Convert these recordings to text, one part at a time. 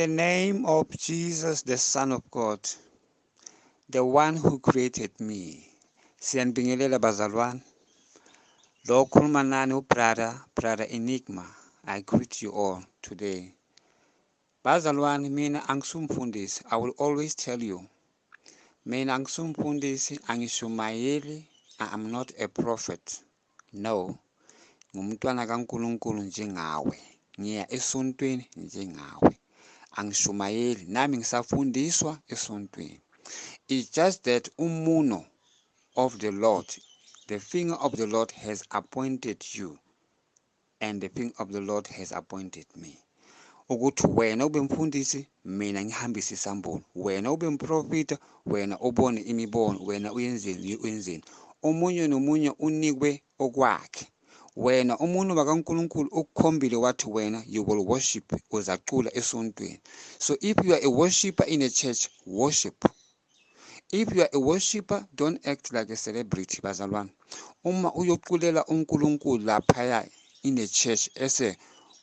the name of Jesus, the Son of God, the one who created me. Siyanibingelela bazalwane. Lo okhuluma nani ubrother, Brother Enigma. I greet you all today. Bazalwane, mina angisumfundisi. I will always tell you. Mina angisumfundisi, angishumayeli. I am not a prophet. No. Ngumntwana kaNkulunkulu njengawe. Ngiya esontweni njengawe. Angishumayeli, nami ngisafundiswa esontweni. It's just that umuno of the Lord, the finger of the Lord has appointed you, and the finger of the Lord has appointed me. Ukuthi wena ube mfundisi, mina ngihambise isambulo. Wena ube mprofita, wena ubone imibono, wena uyenzeni, uyenzeni. Omunye nomunye unikwe okwakhe. Wena umuntu wakaNkulunkulu ukukhombile wathi wena you will worship, uzacula esontweni. So if you are a worshipper in a church, worship. If you are a worshipper, don't act like a celebrity, bazalwane. Uma uyoculela uNkulunkulu laphaya in a church as a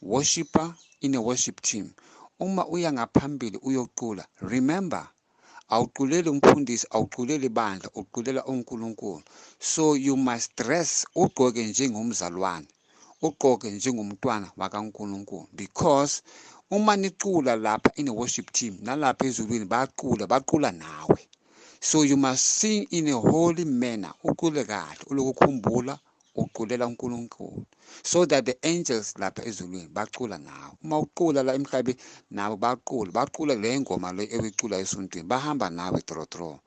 worshipper in a worship team, uma uya ngaphambili uyocula, remember, awuculeli umfundisi, awuculeli bandla, uculela uNkulunkulu. So you must dress, ugqoke njengomzalwane, ugqoke njengomntwana wakaNkulunkulu, because uma nicula lapha in a worship team, nalapha ezulwini bayacula, bacula nawe. So you must sing in a holy manner, ucule kahle, ulokukhumbula uculela uNkulunkulu, so that the angels lapha ezulwini bacula nawe. Uma ucula la emhlabeni nabo bacula, bacula le ngoma le ewicula esontweni, bahamba nawe tro tro,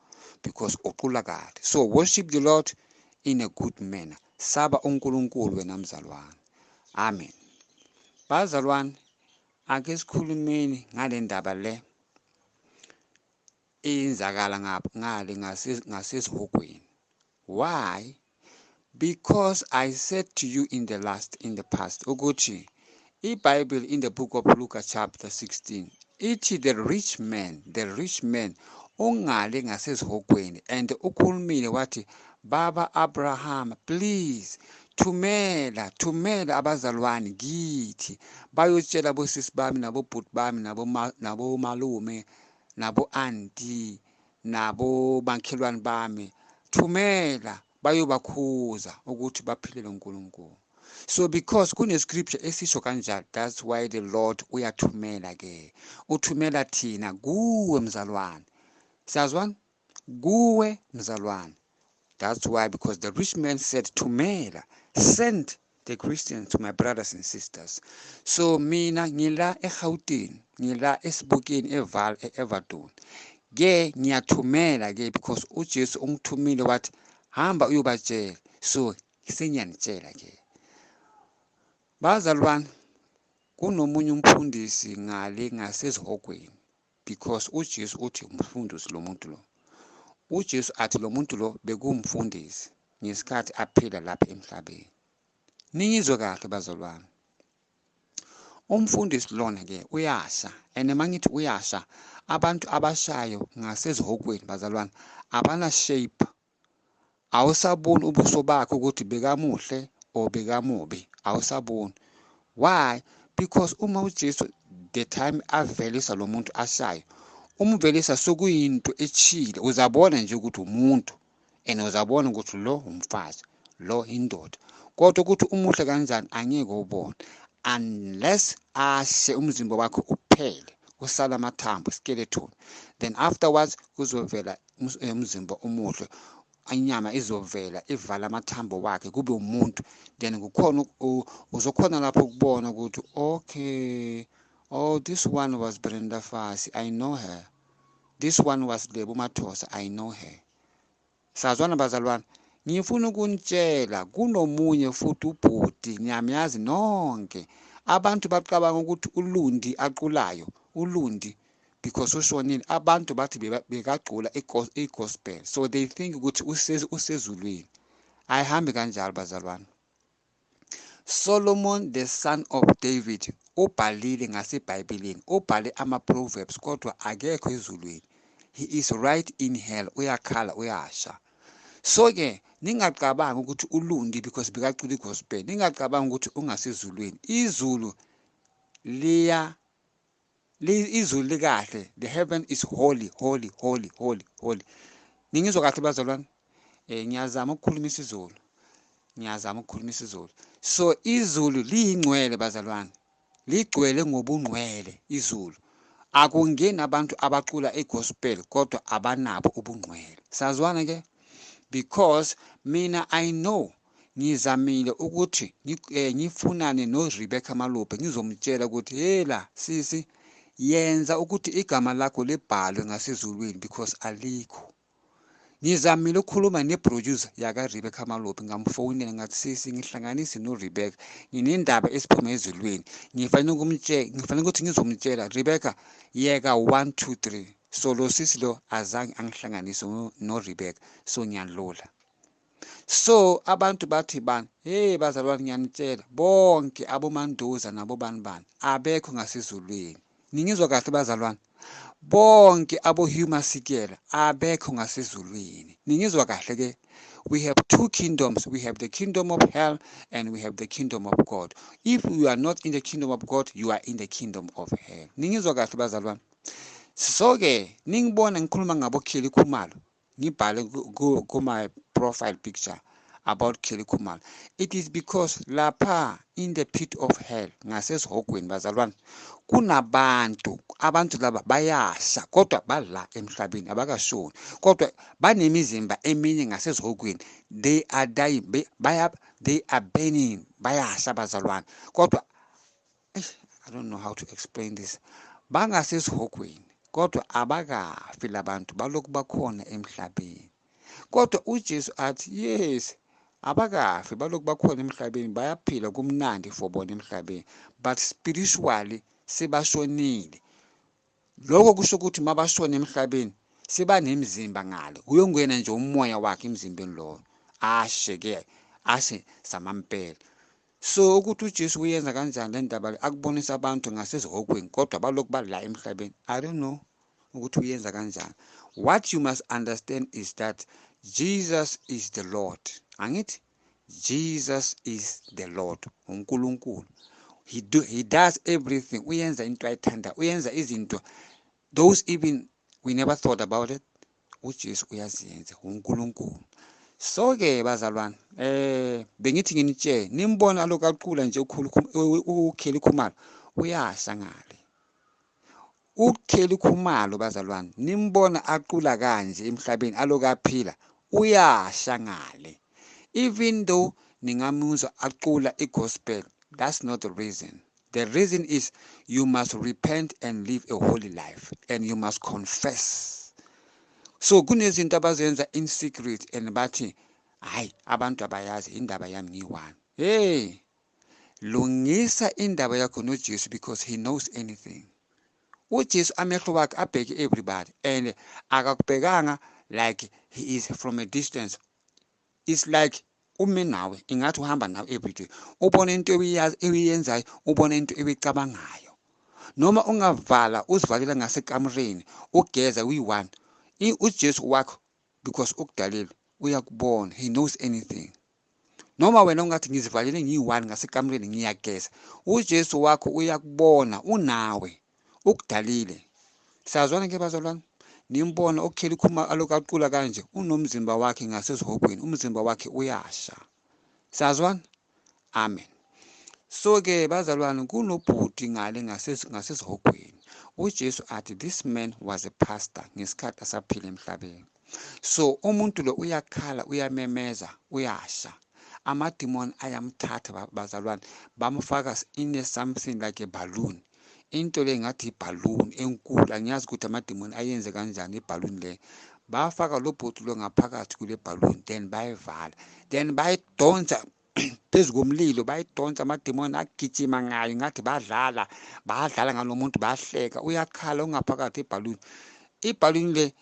because ucula kahle. So worship the Lord in a good manner. Saba uNkulunkulu wena mzalwane. Amen. Bazalwane, ake sikhulumeni ngale ndaba le eyenzakala ngale ngasesihogweni. Why? Because I said to you in the past, ukuthi iBible in the book of Luke chapter 16, ithi the rich man ungale ngasesihogweni, and ukhulumile wathi, Baba Abraham, please thumela, thumela abazalwane kithi bayotshela bosisi bami nabobhuti bami nabo malume nabo auntie nabo makhelwane bami, thumela bayobakhuza ukuthi baphilele uNkulunkulu. So because kune scripture esisho kanjalo, that's why the Lord uyathumela ke, uthumela thina kuwe mzalwane. Siyazwana kuwe mzalwane. That's why, because the rich man said, thumela, send the Christians to my brothers and sisters. So mina ngila eGauteng, ngila esibukeni eVaal, eEverton ke, ngiyathumela ke because uJesu ungithumile wathi hamba uyobatshela. So sengiyanitshela ke bazalwane, kunomunye umfundisi ngale ngasezihogweni, because uJesu uthi umfundisi lo muntu lo. uJesu athi lo muntu lo bekumfundisi ngesikhathi aphila lapha emhlabeni. Ningizwe kahle bazalwane, umfundisi lona ke uyasha, and mangithi uyasha, abantu abashayo ngasezihogweni bazalwane abana shape, awusaboni ubuso bakhe ukuthi bekamuhle or bekamubi, awusaboni. Why? Because uma uJesu the time avelisa lo muntu ashayo, umvelisa sokuyinto echile, uzabona nje ukuthi umuntu, and uzabona ukuthi lo umfazi, lo indoda, kodwa ukuthi umuhle kanjani angeke ubone unless ashe umzimba wakhe uphele, usala amathambo, skeleton. Then afterwards kuzovela umzimba omuhle, inyama izovela ivala amathambo wakhe, kube umuntu. Then kukhona uzokhona lapho ukubona ukuthi okay, oh, this one was Brenda Fassie, I know her. This one was Lebo Mathosa, I know her. Sazwana bazalwane. Ngifuna ukunitshela kunomunye futhi ubhuti, niyamazi nonke. Abantu bacabanga ukuthi uLundi aculayo, uLundi because ushonile, abantu bathi bekacula i-gospel, so they think ukuthi usezulwini. Ayihambi kanjalo bazalwane. Solomon the son of David ubhalile ngaseBhayibhelini, ubhale ama-Proverbs, kodwa akekho ezulwini. He is right in hell, uyakhala, uyasha. So ke ningacabangi ukuthi uLundi because bekacula i-gospel, ningacabangi ukuthi ungasezulwini. Izulu liya Izulu likahle, the heaven is holy, holy, holy, holy, holy. Ningizwa kahle bazalwane? Ngiyazama ukukhuluma isiZulu, ngiyazama ukukhuluma isiZulu. So izulu liyingcwele bazalwane, ligcwele ngobungcwele izulu. Akungeni abantu abacula igospel kodwa abanabo ubungcwele. Sazwana ke? Because mina I know ngizamile ukuthi ngifunane noRebecca Malope, ngizomtshela ukuthi hela sisi, yenza ukuthi igama lakho libhalwe ngasezulwini because alikho. Ngizamile ukukhuluma neproducer yaka Rebecca Malope, ngamfonela ngathi sisi ngihlanganise noRebecca, nginendaba esiphuma ezulwini, ngifanele ukumtshela, ngifanele ukuthi ngizomtshela Rebecca yeka 1 2 3. So lo sisi lo azange angihlanganise noRebecca, so ngiyalula. So abantu bathi bani, hey bazalwane ngiyanitshela bonke aboManduza nabo bani bani abekho ngasezulwini. Ningizwa kahle bazalwane? Bonke abo Hugh Masekela abekho ngasezulwini. Ningizwa kahle ke? We have two kingdoms. We have the kingdom of hell and we have the kingdom of God. If you are not in the kingdom of God, you are in the kingdom of hell. Ningizwa kahle bazalwane? So ke ningibona ngikhuluma ngabo Kelly Khumalo, ngibhale ku my profile picture about Kelly Khumalo. It is because lapha in the pit of hell ngasesihogweni bazalwane kunabantu, abantu laba bayasha kodwa bala emhlabeni abakashoni, kodwa banemizimba eminye ngasesihogweni. They are dying, they are burning, bayasha bazalwane, kodwa I don't know how to explain this. Bangasesihogweni kodwa abakafi labantu, balokhu bakhona emhlabeni. Kodwa uJesu athi yes, abakafi, balokhu bakhona emhlabeni, bayaphila kumnandi for bona emhlabeni, but spiritually sebashonile. Lokho kusho ukuthi mabashona emhlabeni sebanemizimba ngale, kuyongena nje umoya wakhe emzimbeni lowo, ashe ke, ashe samampela. So ukuthi uJesu uyenza kanjani le ndaba le, akubonisa abantu ngasezihogweni kodwa balokhu bala emhlabeni, I don't know ukuthi uyenza kanjani. What you must understand is that Jesus is the Lord. Angithi Jesus is the Lord, uNkulunkulu. He does everything. Uyenza into ayithanda, uyenza izinto those even we never thought about it. uJesu uyaziyenza, uNkulunkulu. So ke bazalwane, bengithi nginitshele, nimbona lokhu aqula nje uKelly Khumalo uyasha ngale. uKelly Khumalo bazalwane, nimbona aqula kanje emhlabeni aloku aphila, uyasha ngale. Even though ningamuzwa aqula igospel, that's not the reason. The reason is you must repent and live a holy life, and you must confess. So kunezinto abazenza in secret and bathi hayi abantu abayazi indaba yami ngiyi-one. Hey, lungisa indaba yakho noJesu because he knows anything. uJesu amehlo wakhe abheke everybody and akakubhekanga like he is from a distance. It's like ume nawe, ingathi uhamba nawe everyday, ubone into eyiyenzayo, ubone into eyicabangayo. Noma ungavala uzivalela ngasekamereni ugeza uyi-one, uJesu wakho because ukudalile uyakubona, he knows anything. Noma wena ungathi ngizivalele ngiyi-one ngasekamereni ngiyageza, uJesu wakho uyakubona, unawe, ukudalile. Siyazwana ke bazalwane? Nimbona uKelly Khumalo aloku aqula kanje, unomzimba wakhe ngasesihogweni, umzimba wakhe uyasha. Siyazwana? Amen. So ke bazalwane, kunobhuti ngale ngasesihogweni. uJesu athi this man was a pastor ngesikhathi asaphila emhlabeni. So umuntu lo uyakhala, uyamemeza, uyasha. Amadimoni ayamthatha bazalwane, bamfaka in something like a balloon. Into le ngathi ibhalloon enkulu, angiyazi ukuthi amadimoni ayenze kanjani ibhalloon le. Bafaka lo bhuti lo ngaphakathi kule balloon, then bayivala, then bayidonsa phezu komlilo, bayidonsa, amadimoni agijima ngayo ngathi badlala, badlala ngalo muntu, bahleka, uyakhala ungaphakathi ibhalloon. Ibhalloon le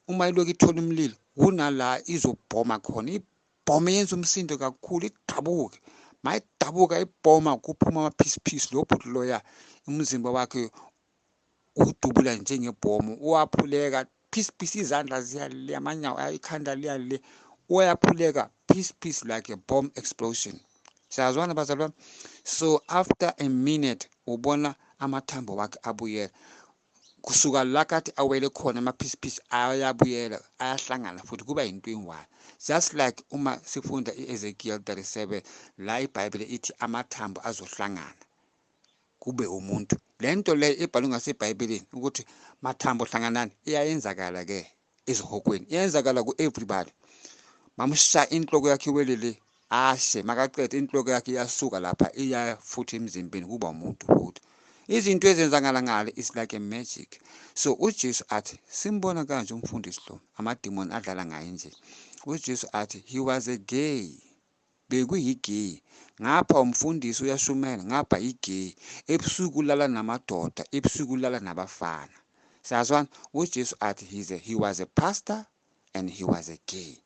uma ilokhu ithola umlilo, kunala izobhoma khona, ibhoma yenza umsindo kakhulu, idabuke. Mayidabuka ibhoma kuphuma amaphisi-phisi, lo bhuti loya umzimba wakhe udubula njengebhomu, uwaphuleka piece piece, izandla ziyale, amanyawo, ikhanda liyale, uyaphuleka piece piece like a bomb explosion. Siyazwana bazalwane? So after a minute ubona Amathambo wakhe abuyela kusuka la kade awele khona, amaphisiphisi ayabuyela, ayahlangana futhi kuba yinto eyi-one, just like uma sifunda i-Ezekiel 37 la iBhayibheli ithi amathambo azohlangana kube umuntu. Le nto leyo ebhalwe ngaseBhayibhelini ukuthi mathambo hlanganani, iyayenzakala ke esihogweni, iyenzakala ku-everybody. Mamshaya inhloko yakhe iwelele, ashe makaqeda inhloko yakhe iyasuka lapha iya futhi emzimbeni, kuba umuntu futhi. Izinto ezenzakala ngale is like a magic. So uJesu athi simbona kanje umfundisi lo, amadimoni adlala ngaye nje. UJesu athi he was a gay, bekuyigay. Ngapha umfundisi uyashumela, ngapha igay. Ebusuku ulala namadoda, ebusuku ulala nabafana. Siyazwana? UJesu athi he was a pastor and he was a gay.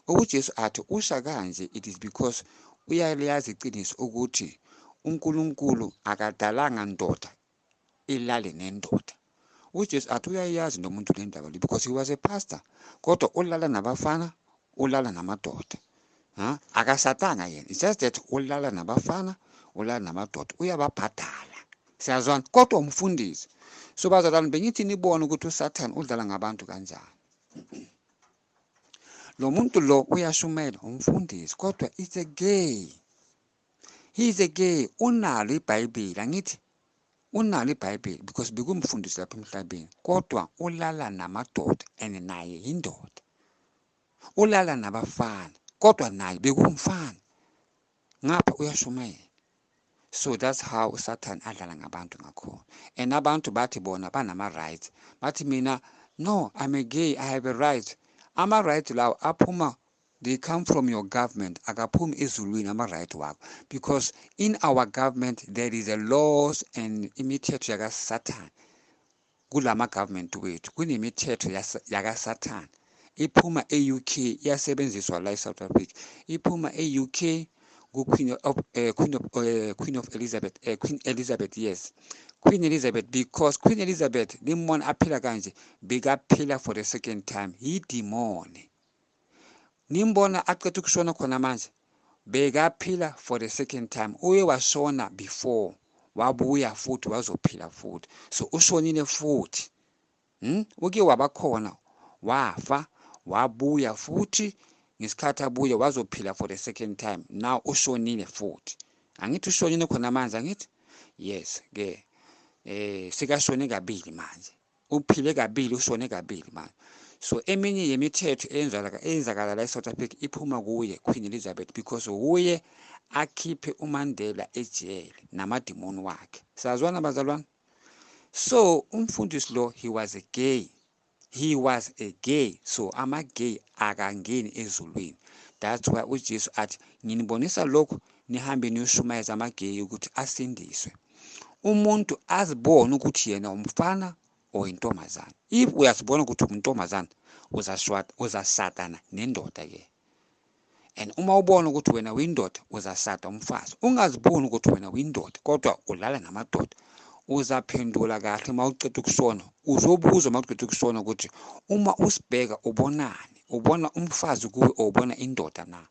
UJesu athi usha kanje, it is because uyaliyazi iqiniso ukuthi uNkulunkulu akadalanga ndoda ilale nendoda. UJesu athi uyayazi nomuntu le ndaba le because he was a pastor, kodwa ulala nabafana, ulala namadoda. Ha, akasatanga yena, it's just that ulala nabafana, ulala namadoda, uyababhadala. Siyazwana? Kodwa umfundisi. So bazalwane, bengithi nibone ukuthi uSathane udlala ngabantu kanjani. Lo muntu lo uyashumela, umfundisi, kodwa it's a gay, he is a gay. Unalo iBhayibheli, angithi unalo iBhayibheli because bekumfundisi lapha emhlabeni, kodwa ulala namadoda and naye yindoda. Ulala nabafana, kodwa naye bekumfana, ngapha uyashumayela. So that's how uSathane adlala ngabantu ngakhona. And abantu bathi bona banama-rights, bathi mina no, I'm a gay, I have a right. Ama-right lawo aphuma, they come from your government, akaphumi ezulwini ama-right wakho, because in our government there is a laws and imithetho yakaSathane. Kulama government wethu kunemithetho yakaSathane, iphuma e-UK, iyasebenziswa la e-South Africa. Iphuma e-UK ku-Queen of Queen of Queen of Elizabeth, Queen Elizabeth, yes, Queen Elizabeth, because Queen Elizabeth limbona aphila kanje, bekaphila for the second time, yidimoni. Nimbona aqeda ukushona khona manje, bekaphila for the second time. Uye washona before, wabuya futhi wazophila futhi, so ushonile futhi. Uke wabakhona, wafa, wabuya futhi. Ngesikhathi abuye wazophila for the second time, now ushonile futhi. Angithi ushonile khona manje, angithi? Yes ke, sikashone kabili manje, uphile kabili, ushone kabili manje. So eminye yemithetho eyenzakala la eSouth Africa iphuma kuye Queen Elizabeth, because uye akhiphe uMandela ejele namadimoni wakhe. Sazwana bazalwane? So umfundisi lo, he was a gay, he was a gay. So ama-gay akangeni ezulwini. That's why uJesu athi nginibonisa lokhu, nihambe niyoshumayeza ama-gay ukuthi asindiswe. Umuntu azibone ukuthi yena umfana or intombazana. If uyazibona ukuthi umntombazana, uzashadana nendoda ke. And uma ubona ukuthi wena uyindoda, uzashada umfazi. Ungaziboni ukuthi wena uyindoda kodwa ulala namadoda, uzaphendula kahle uma uceda ukushona. Uzobuzwa uma uceda ukushona ukuthi uma usibheka ubonani, ubona umfazi kuwe or ubona indoda na?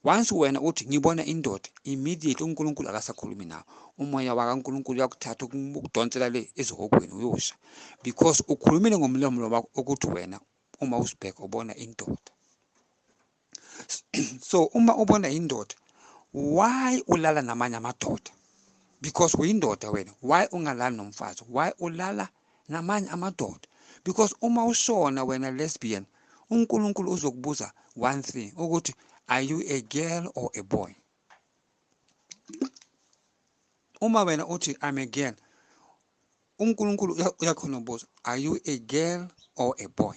Once wena uthi ngibona indoda, immediately uNkulunkulu akasakhulumi nawe. Umoya wakaNkulunkulu uyakuthatha ukudonsela le ezihogweni, uyosha, because ukhulumile ngomlomo wakho ukuthi wena uma usibheka ubona indoda. So uma ubona indoda, why ulala namanye amadoda? Because uyindoda wena, why ungalali nomfazi? Why ulala namanye amadoda? Because uma ushona wena lesbian, uNkulunkulu uzokubuza one thing, ukuthi are you a girl or a boy? Uma wena uthi I'm a girl, uNkulunkulu uyakhona ukubuza are you a girl or a boy?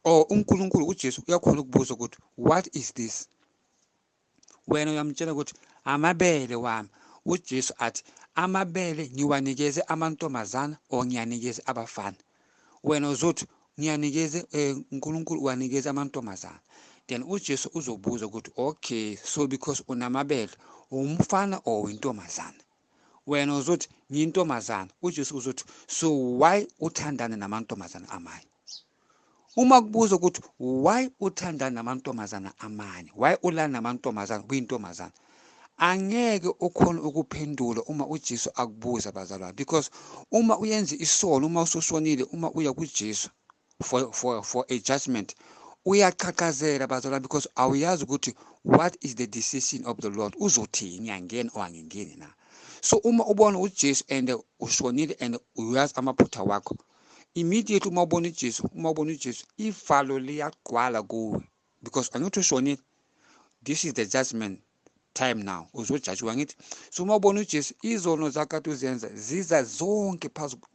Or uNkulunkulu uJesu uyakhona ukubuza ukuthi what is this? Wena uyamtshela ukuthi amabele wami. uJesu athi amabele ngiwanikeze amantombazana or ngiyanikeze abafana? Wena uzothi ngiyanikeze uNkulunkulu uwanikeze amantombazana. Then uJesu uzobuza ukuthi okay, so because unamabele, umfana or intombazana? Wena uzothi ngiyintombazana. uJesu uzothi so why uthandana namantombazana amanye? Uma kubuza ukuthi why uthandana namantombazana amanye, why ulala namantombazana kuyintombazana, Angeke ukhona ukuphendula uma uJesu akubuza, bazalwane, because uma uyenza isono, uma usushonile, uma uya kuJesu for a judgment, uyaqhaqhazela, bazalwane, because awuyazi ukuthi what is the decision of the Lord, uzothini, ngiyangena or angingeni na. So uma ubona uJesu and ushonile and uyazi amaphutha wakho, immediately uma ubona uJesu, ivalo liyagqwala kuwe, because angithi ushonile, this is the judgment time now, uzojajiwa, ngithi. So uma ubona uJesu, izono zakho kade uzenza ziza zonke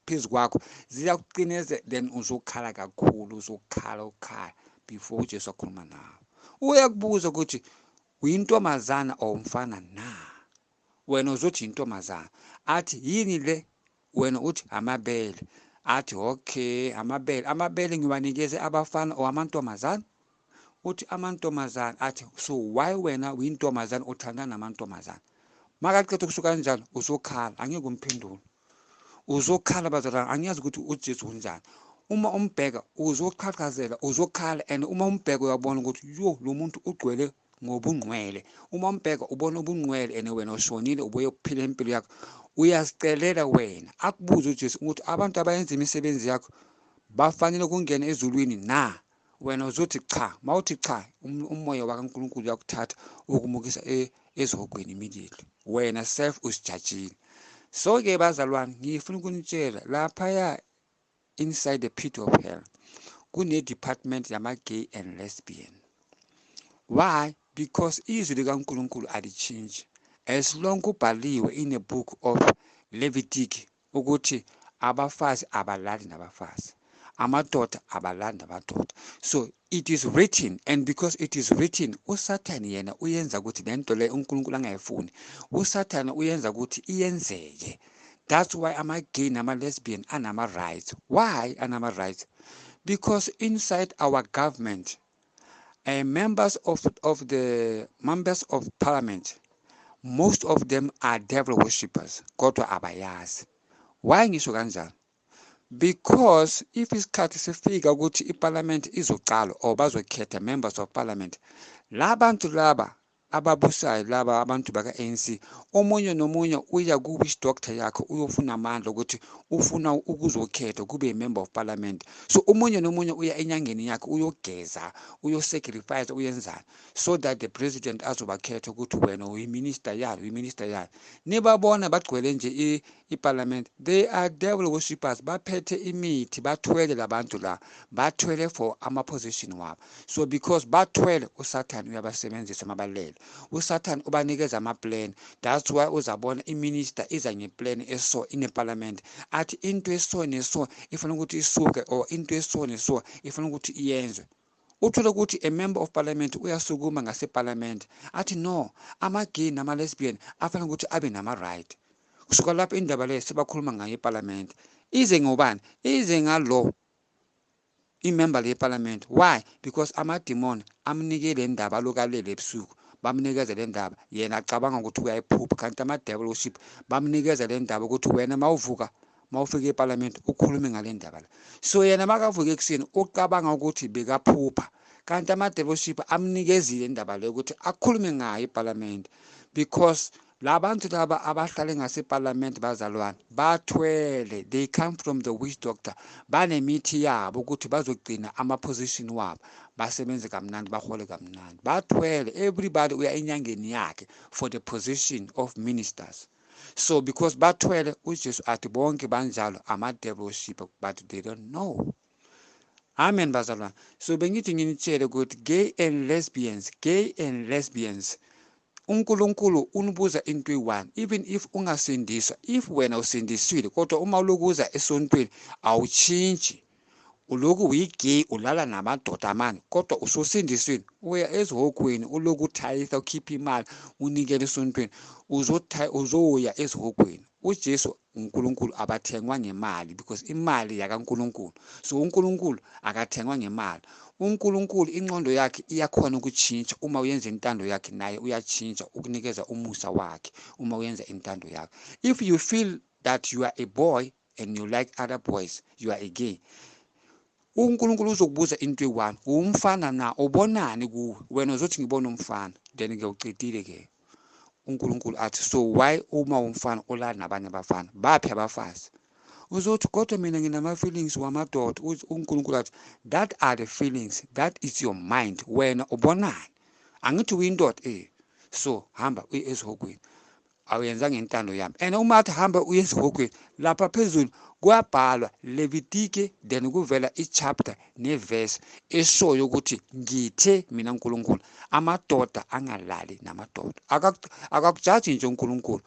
phezu kwakho, ziyakuqineza, then uzokhala kakhulu, uzokhala, ukhala before uJesu akhuluma nawe. Uyakubuza ukuthi uyintombazana or umfana na? Wena uzothi intombazana. Athi yini le? Wena uthi amabele. Athi okay, amabele, amabele ngiwanikeze abafana or amantombazana? Uthi amantombazana. Athi so why wena uyintombazana uthandana namantombazana? Makaqeda kusho kanjalo, uzokhala, angeke umphendule, uzokhala, bazalwane. Angiyazi ukuthi uJesu unjani. Uma umbheka uzoqhaqhazela, uzokhala, and uma umbheka uyabona ukuthi yo, lo muntu ugcwele ngobungcwele. Uma umbheka ubona ubungcwele, and wena ushonile, ubuye ukuphila impilo yakho, uyazicelela wena. Akubuze uJesu ukuthi abantu abayenza imisebenzi yakho bafanele ukungena ezulwini na? Wena uzothi cha. Mawuthi cha, umoya wakaNkulunkulu uyakuthatha ukumukisa esihogweni immediately, wena self usijajile. So-ke bazalwane, ngifuna ukunitshela, laphaya inside the pit of hell kune-department yama-gay and lesbian. Why? Because izwi likaNkulunkulu alitshintshi. As long kubhaliwe in a book of Levitic ukuthi abafazi abalali nabafazi, amadoda abalali namadoda, so it is written, and because it is written, uSathane yena uyenza ukuthi le nto le uNkulunkulu angayifuni, uSathane uyenza ukuthi iyenzeke. That's why ama-gay nama-lesbian anama-rights. Why anama-rights? Because inside our government, members of the members of parliament, most of them are devil worshippers, kodwa abayazi. Why ngisho kanjalo? Because if isikhathi sifika ukuthi iparliament izocala or bazokhetha members of parliament, la bantu laba ababusayo, laba abantu baka-ANC, omunye nomunye uya ku-witch doctor yakhe, uyofuna amandla ukuthi ufuna ukuzokhetha kube yi-member of parliament. So omunye nomunye uya enyangeni yakhe, uyogeza, uyosacrifice, uyenzani, so that the president azobakhetha ukuthi wena uyiminister yalo, uyiminister yalo. Nibabona bagcwele nje iparliament, they are devil worshippers, baphethe imithi, bathwele labantu la, bathwele for ama-position wabo. So because bathwele, uSathane uyabasebenzisa mabalele, uSathane ubanikeza ama-plan. That's why uzabona iminister iza ngeplan eso ineparliament, athi into eso neso ifuna ukuthi isuke, or into eso neso ifuna ukuthi iyenzwe. Uthole ukuthi a member of parliament uyasukuma ngaseparliament athi no, ama-gay nama-lesbian afanele ukuthi abe nama-right. Kusuka lapho indaba leyo sebakhuluma ngayo eparliament. Ize ngobani? Ize ngalo imember leparliament. Why? Because amadimoni amnike le ndaba, alokalele ebusuku, bamnikeza le ndaba. Yena acabanga ukuthi uyayiphupha, kanti ama-devil worship bamnikeza le ndaba ukuthi wena mawuvuka, mawufika eparliament, ukhulume ngale ndaba la. So yena makavuka ekuseni ucabanga ukuthi bekaphupha, kanti ama-devil worship amnikezile indaba leyo ukuthi akhulume ngayo eparliament, because labantu laba abahlale ngaseparliament, bazalwane, bathwele. They come from the witch doctor, banemithi yabo ukuthi bazogcina ama-position wabo, basebenze kamnandi, bahole kamnandi. Bathwele. Everybody uya enyangeni yakhe for the position of ministers. So because bathwele, uJesu athi bonke banjalo, ama-devil worshipper, but they don't know. Amen, bazalwane. So bengithi nginitshele ukuthi gay and lesbians, gay and lesbians, uNkulunkulu unibuza into eyi-one. Even if ungasindiswa, if wena usindisiwe, kodwa uma ulokuza esontweni awutshintshi, uloku uyigay, ulala namadoda amane, kodwa ususindisiwe, uya ezihogweni, uloku uthayisa, ukhipha imali, unikele esontweni, uzoya ezihogweni. UJesu uNkulunkulu abathengwa ngemali, because imali yakaNkulunkulu. So uNkulunkulu akathengwa ngemali. UNkulunkulu ingqondo yakhe iyakhona ukutshintsha. Uma uyenza intando yakhe, naye uyatshintsha ukunikeza umusa wakhe uma uyenza intando yakhe. If you feel that you are a boy and you like other boys, you are a gay, uNkulunkulu uzokubuza into eyi-one: umfana na? Ubonani kuwe? Wena uzothi ngibona umfana, then ke ucedile ke. uNkulunkulu athi, so why uma umfana olala nabanye abafana? Baphi abafazi? Uzothi, kodwa mina nginama-feelings wamadoda. UNkulunkulu athi, that are the feelings, that is your mind. Wena ubonani? Angithi uyindoda? So hamba uye esihogweni, awuyenzanga intando yami. And uma athi hamba uye esihogweni, lapha phezulu kuyabhalwa Levitike, then kuvela i-chapter ne-verse eshoyo ukuthi ngithe mina uNkulunkulu amadoda angalali namadoda. Akakujaji nje uNkulunkulu.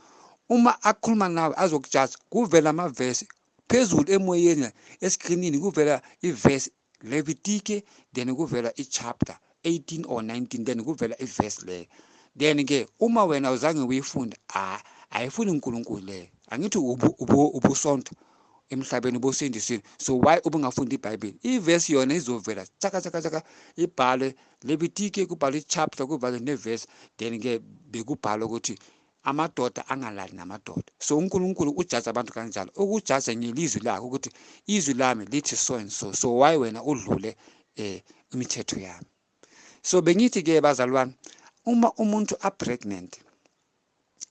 Uma akhuluma nawe azokujaja, kuvela amavesi phezulu emoyeni, eskrinini kuvela ivesi Levitike, then kuvela i-chapter 18 or 19, then kuvela ivesi leyo. Then ke uma wena uzange uyifunde, ayifuni uNkulunkulu leyo. Angithi ubusonto emhlabeni, ubusindisiwe, so why ubungafundi iBhayibheli? Ivesi yona izovela chaka chaka chaka, ibhalwe Levitike, kubhalwe i-chapter, kubhalwe nevesi, then ke bekubhalwa ukuthi amadoda angalali namadoda. So uNkulunkulu ujaja abantu kanjalo, ukujaja ngelizwi lakhe, ukuthi izwi lami lithi so and so, so why wena udlule imithetho yami? So bengithi ke bazalwane, uma umuntu a-pregnant,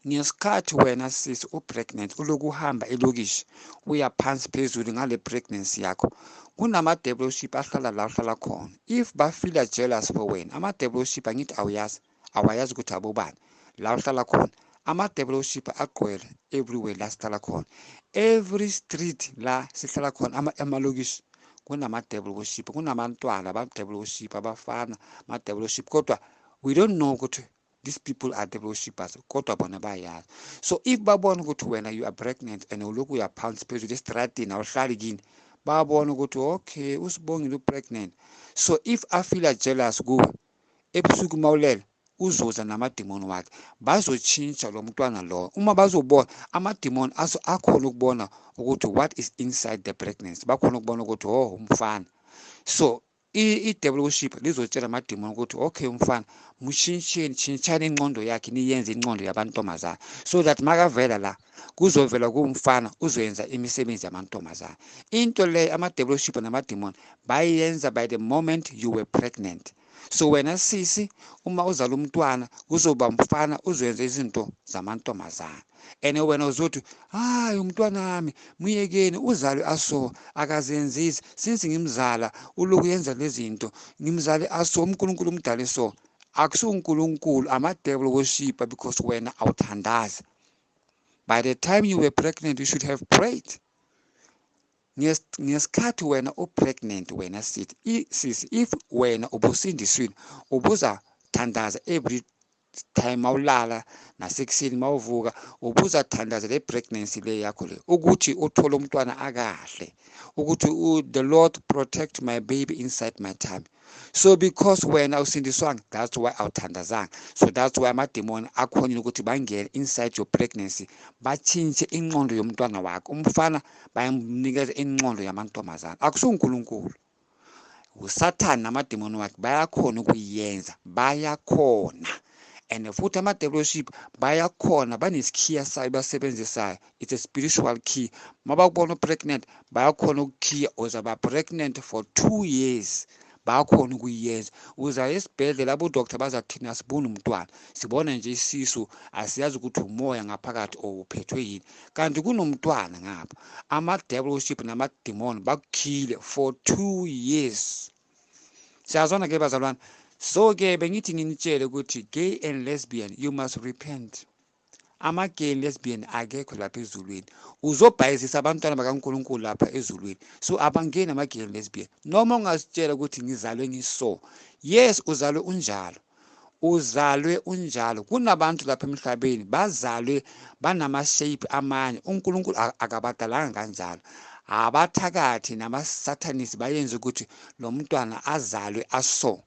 ngesikhathi wena sisi u-pregnant, uloku uhamba elokishi, uya phansi phezulu ngale pregnancy yakho, kunama-devil worship ahlala la uhlala khona. If ba-feela jealous for wena, ama-devil worship, angithi awuyazi, awayazi ukuthi abobani la uhlala khona. Ama-devil worship agqwele everywhere la sihlala khona, every street la sihlala khona, amalokishi, kunama-devil worship, kunabantwana aba-devil worship, abafana ama-devil worship, kodwa we don't know ukuthi these people are devil worshippers, kodwa bona bayazi. So if babona ukuthi wena you are pregnant and ulokhu uyaphansi phezulu estradini, awuhlali kini, babona ukuthi okay, uSibongile u-pregnant. So if a-feela jealous kuwe, ebusuku mawulele uzoza namadimoni wakhe, bazotshintsha lo mntwana lo. Uma bazobona amadimoni akhona ukubona ukuthi what is inside the pregnancy, bakhona ukubona ukuthi oh, umfana. So i-devil worship lizotshela amadimoni ukuthi okay, umfana, mushintsheni, tshintshani ingqondo yakhe, niyenze ingqondo yabantombazana, so that makavela la kuzovela kuwumfana, uzoyenza imisebenzi yamantombazana. Into leyo ama-devil worship namadimoni bayenza by the moment you were pregnant. So wena sisi, uma uzala umntwana, kuzoba mfana, uzoyenza izinto zamantombazana, and wena uzothi, hayi, umntwana wami muyekeni, uzalwe aso, akazenzisi. Since ngimzala uloku yenza lezi zinto, ngimzale aso, uNkulunkulu umdale so. AkusuNkulunkulu, ama-devil worshipper, because wena awuthandazi. By the time you were pregnant, you should have prayed. Ngesikhathi wena u-pregnant, wena sithi sisi, if wena ubusindisiwe, ubuzathandaza every time mawulala nasekuseni mawuvuka, ubuzathandaza le pregnancy le yakho le, ukuthi uthole umntwana akahle, ukuthi the Lord protect my baby inside my tummy. So because wena usindiswanga, that's why awuthandazanga. So that's why amademoni akhonile ukuthi bangene inside your pregnancy, batshintshe ingqondo yomntwana wakho. Umfana bayamnikeza ingqondo yamantombazana. AkusuNkulunkulu, uSathane namademoni wakhe bayakhona ukuyenza, bayakhona. And futhi ama-devil worship bayakhona, banesikhiya sayo basebenzisayo, it's a spiritual key. Mabakubona u-pregnant, bayakhona ukukhiya, uzaba pregnant for 2 years. Bayakhona ukuyenza. Uza esibhedlela, abodoktar bazathina asiboni umntwana, sibona nje isisu, asiyazi ukuthi umoya ngaphakathi or uphethwe yini, kanti kunomntwana ngapha. Ama-devil worship namademoni bakukhile for 2 years. Siyazwana ke bazalwane? So ke bengithi nginitshele ukuthi gay and lesbian, you must repent. Ama-gay and lesbian akekho lapha ezulwini. Uzobhayizisa abantwana bakaNkulunkulu lapha ezulwini. So abangeni ama-gay and lesbian. Noma ungasitshela ukuthi ngizalwe ngiso, yes, uzalwe unjalo, uzalwe unjalo. Kunabantu lapha emhlabeni bazalwe banama-shape amanye, uNkulunkulu akabadalanga kanjalo. Abathakathi namasatanisi bayenze ukuthi lo mntwana azalwe aso,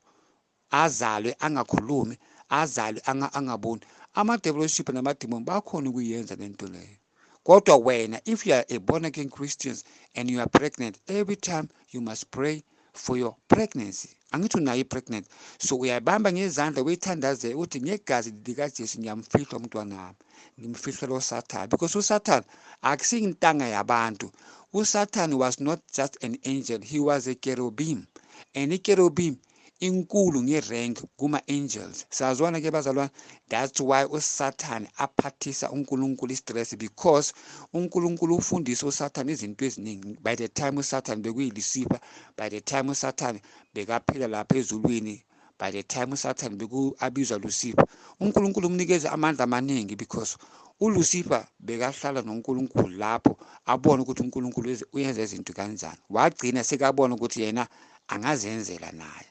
azalwe angakhulumi, azalwe angaboni. Ama-devil worship namademoni bakhona ukuyenza lento leyo. Kodwa wena, if you are a born again Christians and you are pregnant, every time you must pray for your pregnancy. Angithi unayo i-pregnant? So uyayibamba ngezandla, uyithandazele, uthi ngegazi likaJesu ngiyamfihla umntwana wami, ngimfihlela uSathane, because uSathane akusiyintanga yabantu. USathane was not just an angel, he was a cherubim, and icherubim Inkulu ngerank kuma-angels. Sazwana ke bazalwane? That's why uSathane aphathisa uNkulunkulu istress, because uNkulunkulu ufundisa uSathane izinto eziningi. By the time uSathane bekuyiLucifer, by the time uSathane bekaphila lapha ezulwini, by the time uSathane beku abizwa Lucifer, uNkulunkulu umnikeze amandla amaningi, because uLucifer bekahlala noNkulunkulu lapho abone ukuthi uNkulunkulu uyenza izinto kanjani. Wagcina sekabona ukuthi yena angazenzela naye.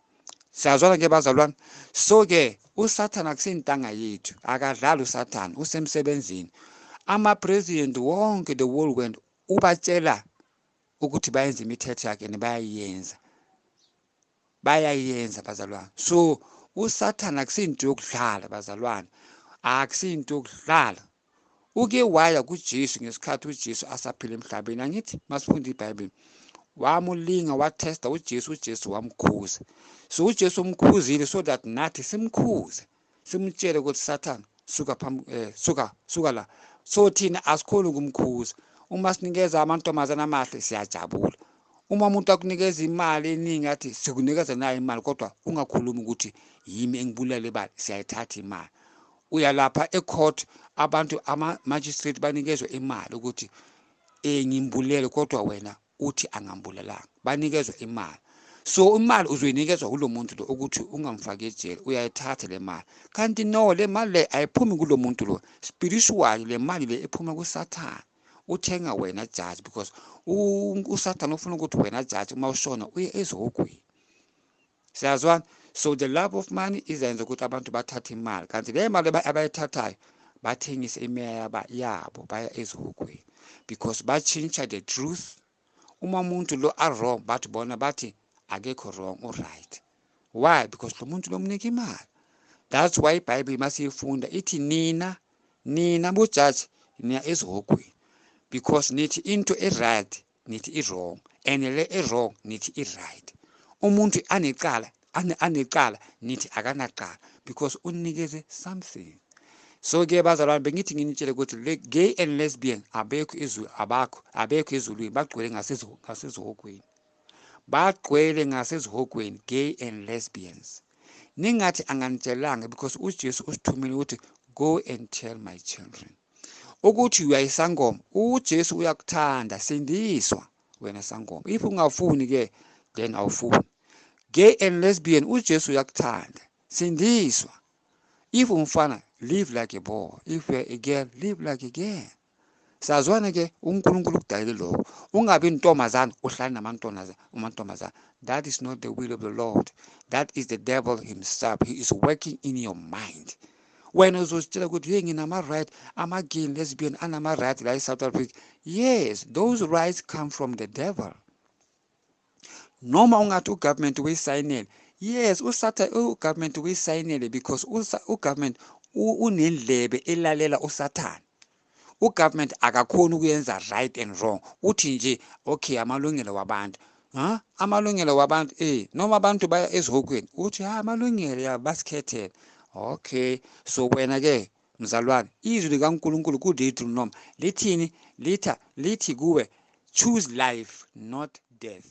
Siyazwana ke bazalwane? So ke uSathane akusintanga yethu, akadlali uSathane, usemsebenzini. Ama-president wonke the world went ubatshela ukuthi bayenze imithetho yakhe, and bayayenza, bayayenza bazalwane. So uSathane akusinto yokudlala bazalwane, akusinto yokudlala. Uke waya kuJesu ngesikhathi uJesu asaphila emhlabeni. Angithi masifunda iBhayibheli, wamulinga, wathesta uJesu, uJesu wamkhuza. So uJesu umkhuzile so that nathi simkhuze, simtshele ukuthi Sathane suka phambi, suka, suka la. So thina asikhoni ukumkhuza. Uma sinikeza amantombazana amahle siyajabula. Uma umuntu akunikeza imali eningi athi sikunikeza nayo imali, kodwa ungakhulumi ukuthi yimi engibulele imali, siyayithatha imali. Uya lapha ecourt, abantu ama-magistrate banikezwe imali ukuthi ngimbulele, kodwa wena uthi angambulelanga, banikezwe imali. So imali uzoyinikezwa kulo muntu lo ukuthi ungamfaki ejele, uyayithatha le mali. Kanti no, le mali le ayiphumi kulo muntu lo, spiritually le mali le iphuma kuSathane. Uthenga wena judge, because uSathane ufuna ukuthi wena judge uma ushona uye ezihogweni. Siyazwana? So the love of money izenza ukuthi abantu bathathe imali, kanti le mali abayithathayo bathengise imiya yabo, baya ezihogweni, because batshintsha the truth. Uma umuntu lo a-wrong, bathi bona bathi akekho wrong, u-right. Why? Because lo muntu lomnika imali. That's why iBhayibheli masiyifunda ithi nina bojaji niya ezihogweni, because nithi into e-right nithi i-wrong, and le e-wrong nithi i-right. Umuntu anecala, anecala nithi akanacala, because unikeze something. So ke bazalwane, bengithi nginitshele ukuthi le gay and lesbian abekho izulu, abakho, abekho ezulwini, bagcwele ngasezihogweni, bagcwele ngasezihogweni, gay and lesbians. Ningathi anganitshelanga, because uJesu usithumile ukuthi go and tell my children ukuthi uyayisangoma. uJesu uyakuthanda, sindiswa wena sangoma. If ungafuni ke, then awufuni. Gay and lesbian, uJesu uyakuthanda, sindiswa. If umfana, live like a boy. If you're a girl, live like a girl. Sazwana ke? uNkulunkulu ukudalele lokho. Ungabi intombazana uhlale namantombazana, amantombazana. That is not the will of the Lord. That is the devil himself. He is working in your mind. Wena uzozitshela ukuthi hey, nginama-right, ama-gay lesbian anama-right la e-South Africa. Yes, those rights come from the devil. Noma ungathi ugovernment uyisayinele, yes, usatha ugovernment uyisayinele, because ugovernment unendlebe elalela uSathane. Ugovernment akakhoni ukuyenza right and wrong. Uthi nje okay, amalungelo wabantu, ha, amalungelo wabantu, noma abantu baya ezihokweni, uthi ha, amalungelo ya basikhethele. Okay, so wena ke mzalwane, izwi likaNkulunkulu kuDeuteronomy lithini? Litha lithi kuwe, choose life, not death.